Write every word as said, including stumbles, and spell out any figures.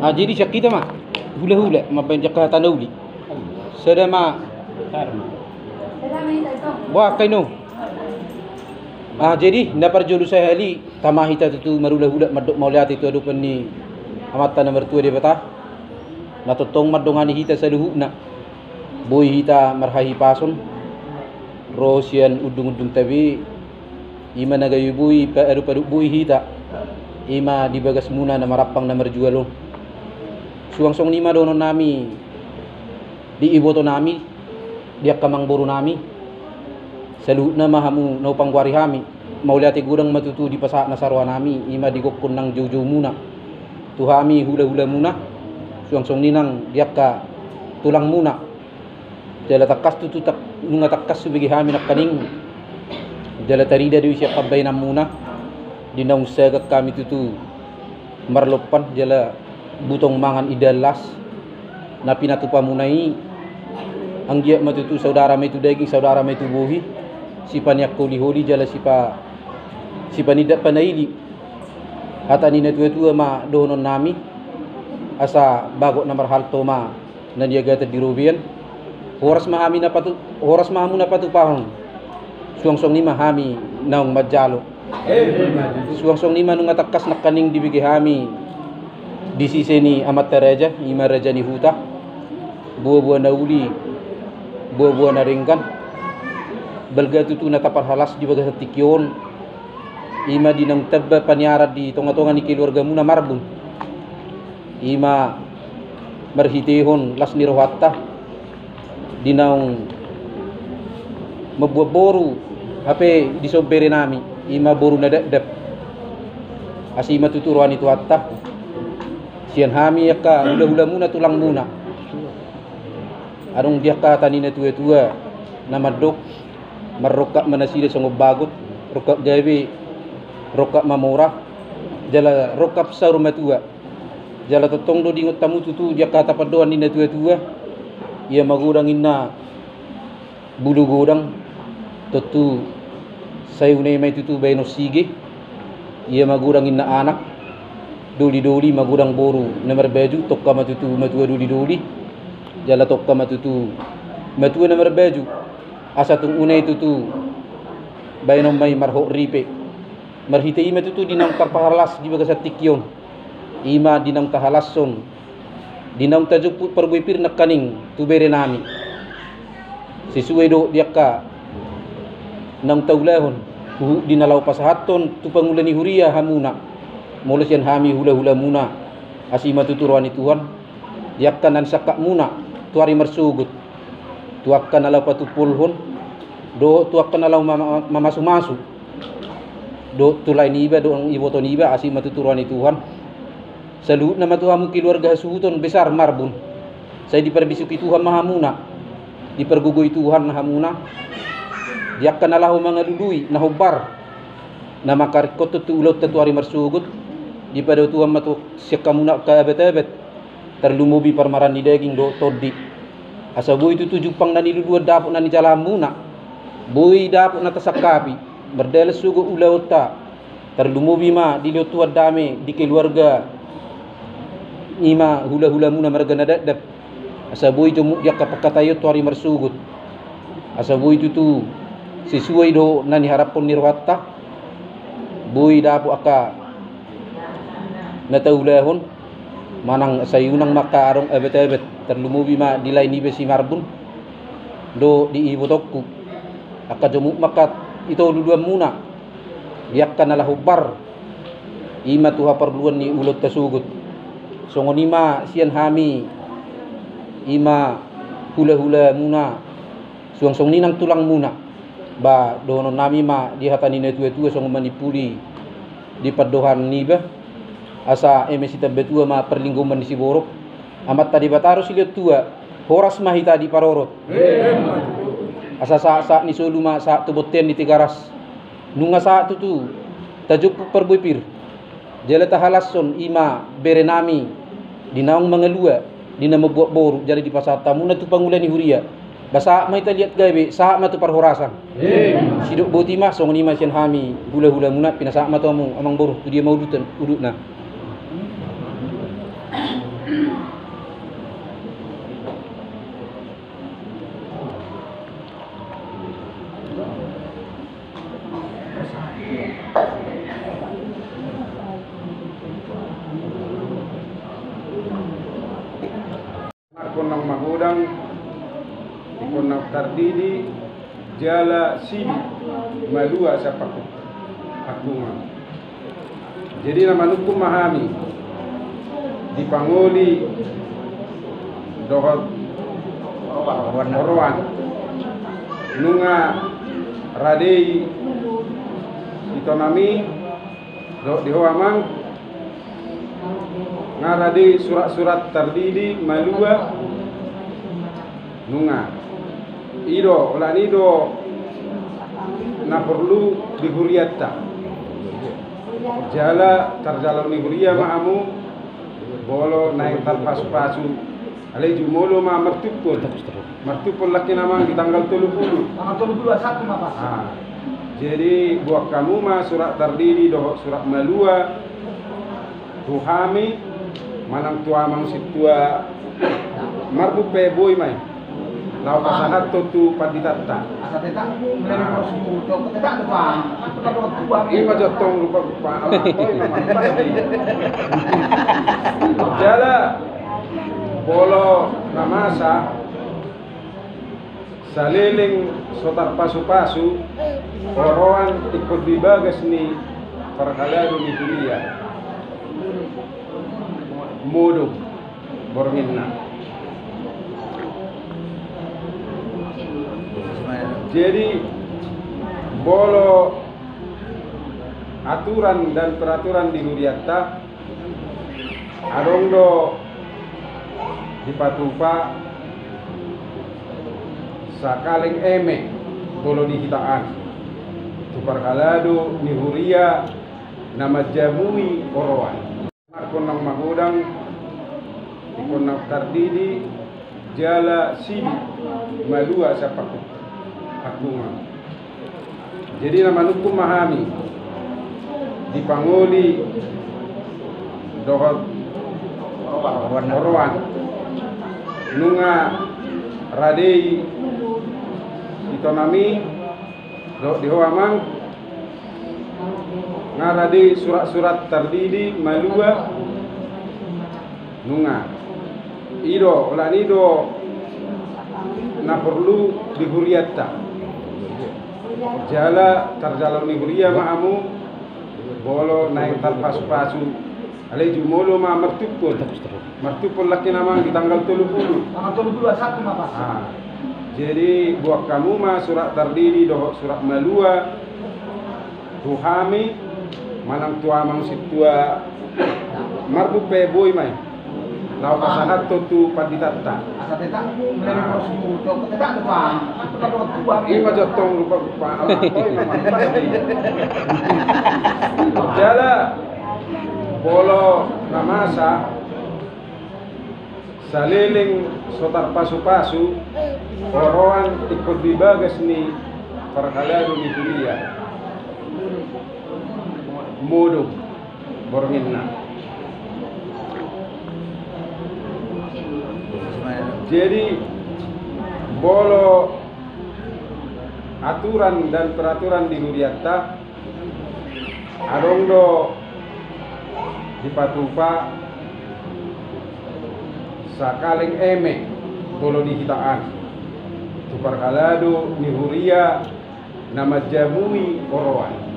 Ah, jadi sian hita ma hulahula mambahen angka hata na uli. Sada ma. Wah, kaino. Ah, jadi na parjolo sahali, tama hita tutu marhulahula mandok mauliate tu adopan ni Amanta na martua Debata. Na tongtong mandongani hita saluhutna. Boi hita marhahipason ro sian undungundungta be, ima na gabe boi paadopadu boi hita, ima di bagasmuna na marampang na marjual on. Suang songon i ma dohononnami di ibotonami, di angka amangborunami, saluhutna ma hamu na hupanggoari hami. Mauliate godang ma tutu dipasahat nasa rohanami, ima di gokhon nang joujoumuna tu hami hulahulamuna, suang songon i nang di angka tulangmuna. Jala tangkas tutu tak-, nunga tangkas hubege hami nangkaning, jala tarida do i sian pambahenanmuna, di naung sagat hami tutu marlompan jala butong mangan indahan las. Na pinatupamuna i, anggiat ma tutu saudara ma i tu daging, saudara ma i tu bohi, sipaneang holiholi jala sipa-, sipanindak panaili. Hata ni natuatua ma dohononnami, asa bagot na marhalto ma na niagatan di robean. Horas ma hami na patu-, horas ma hamu na patupahon. Suang songon i ma hami naung manjalo. Suang songon i ma nunga tangkas nangkaning dibege hami di sise ni amanta raja, ima raja ni huta. Boaboa na uli, boaboa na denggan. Balga tutu na taparhalas di bagasan tingki on. Ima di naung tamba paniaran di tongatonga ni keluargamuna Marbun. Ima marhitehon las ni rohanta di naung mambuat boru hape dison berenami, ima boru na dakdap. Asi ma tutu roha ni Tuhanta sian hami angka hulahulamuna, tulangmuna. Adong di angka hata ni natuatua na mandok, marrongkap ma nasida songon bagot, rongkap gabe, rongkap mamora, jala rongkap saur matua. Jala tongtong do diingot hamu tutu di angka hata pandohan ni natuatua. Ia magodang inna bulu godang, tontu sai unai ma i tutu baenon sige. Ia magodang inna anak, dolidoli, magodang boru na marbaju, tongka ma tutu matua dolidoli, jala tongka ma tutu matua na marbaju. Asa tung unai tutu baenon ma i marhot ripe. Marhite i ma tutu di naung tarpahalas di bagasan tingki on. Ima di naung tahalashon, di naung tajomput parbue pir nangkaning tu berenami. Sesuai dohot di angka naung taulahon, huhut di na laho pasahathon tu pangula ni huria hamuna, molo sian hami hulahulamuna. Asi ma tutu roha ni Tuhan di angka na nisangkapmuna tu ari marsogot, tu angka na laho patumpolhon dohot tu angka na laho mama-, mamasumasu, dohot tu lae niba dohot iboto niba. Asi ma tutu roha ni Tuhan. Saluhutna ma tu hamu keluarga hasuhuton besar Marbun. Sai diparbisuhi Tuhan ma hamuna, dipargogoi Tuhan ma hamuna di angka na laho mangalului na hombar, na mangkaringkothon tu ulaonta tu ari marsogot. Dipadao Tuhan ma tu sian hamuna angka abat-abat, tarlumobi parmaraan ni daging dohot tondi. Asa boi tutu jumpang na niluluan dapot na nijalahanmuna, boi dapot na tasangkapi, mardalan sogot ulaonta. Tarlumobi ma dilehon Tuhan dame di keluarga, ima hulahulamuna marga Nadapdap. Asa boi jomuk di angka pangkataion tu ari marsogot. Asa boi tutu sesuai dohot na niharaphon ni rohanta. Boi dapot angka na taulahon. Manang sai unang ma angka adong abat-abat, tarlumobi ma di lae niba si Marbun dohot di ibotongku. Angka jomuk ma angka ito luluanmuna di angka na laho hombar, ima tu haporluan ni ulaonta sogot. Songon i ma sian hami, ima hulahulamuna, suang songon i nang tulangmuna. Ba dohononnami ma di hata ni natuatua songon manimpuli di pandohan niba, asa eme sitambatua ma parlinggoman ni siborok. Amanta Debata do silehon tua, horas ma hita diparorot. Asa sahat-sahat ni solu ma sahat tu bontean ni Tigaras. Nunga sahat tutu tajomput parbue pir, jala tahalashon ima berenami di naung mangalua, di na mambuat boru, jala dipasahat hamuna tu pangula ni huria. Ba sahat ma hita liat gabe, sahat ma tu parhorasan. Sidok boti ma, songon i ma sian hami hulahulamuna. Pinasahat ma tu hamu amangboru, tu dia ma udutna. Ingkon naung magodang, ingkon naung tardidi, jala sidi, malua sian pangku-, pangkungan. Jadi na manungkun ma hami di pangoli dohot oroan. Nunga rade i ito nami dohot di ho amang, nga rade i surat-surat tardidi, malua. Nunga. I do, holan i do na porlu di hurianta. Jala tarjalo ni huria ma hamu, molo naeng tarpasu-pasu. Alai jumolo ma martumpol. Martumpol nangkin amang di tanggal tolu pulu. Tanggal tolu pulu, Sabtu ma pas. Ah. Jadi buat hamu ma surat tardidi dohot surat malua tu hami manang tu amang sintua marbun pe boi ma i. Laho pasahathon tu panditanta. Asa tetang, mulai dari proses dulu, tetang, tetang. Ima jo tong rupa-rupa. Jala molo na masa saleleng so tarpasu-pasu, oroan ingkon di bagas ni parhalado ni huria. Modom bornginna. Jadi molo aturan dan peraturan di hurianta, adong do dipatupa sakaleng eme molo di hita an tu parhalado ni huria na manjamui oroan. Ingkon naung magodang, ingkon naung tardidi, jala sidi, malua sian pangku-, pangkungan. Jadi na manungkun ma hami di pangoli dohot oroan. Nunga rade i ito nami dohot di ho amang, nga rade i surat-surat tardidi, malua. Nunga. I do, holan i do na porlu di hurianta. Jala tarjalo ni huria ma hamu, molo naeng tarpasu-pasu. Alai jumolo ma martumpol. Martumpol nangkin amang di tanggal tolu pulu. Tanggal tolu pulu, Sabtu ma pas. Ah. Jadi buat hamu ma surat tardidi dohot surat malua tu hami manang tu amang sintua marbun pe boi ma i. Laho pasahathon tu panditanta. Asa tetang, mulai dari proses dulu, tetang, tetang. Ima jo tong rupa-rupa. Jala molo na masa saleleng so tarpasu-pasu, oroan ingkon di bagas ni parhalado ni huria. Modom bornginna. Jadi molo aturan dan peraturan di hurianta, adong do dipatupa sakaleng eme molo di hita an tu parhalado ni huria na manjamui oroan.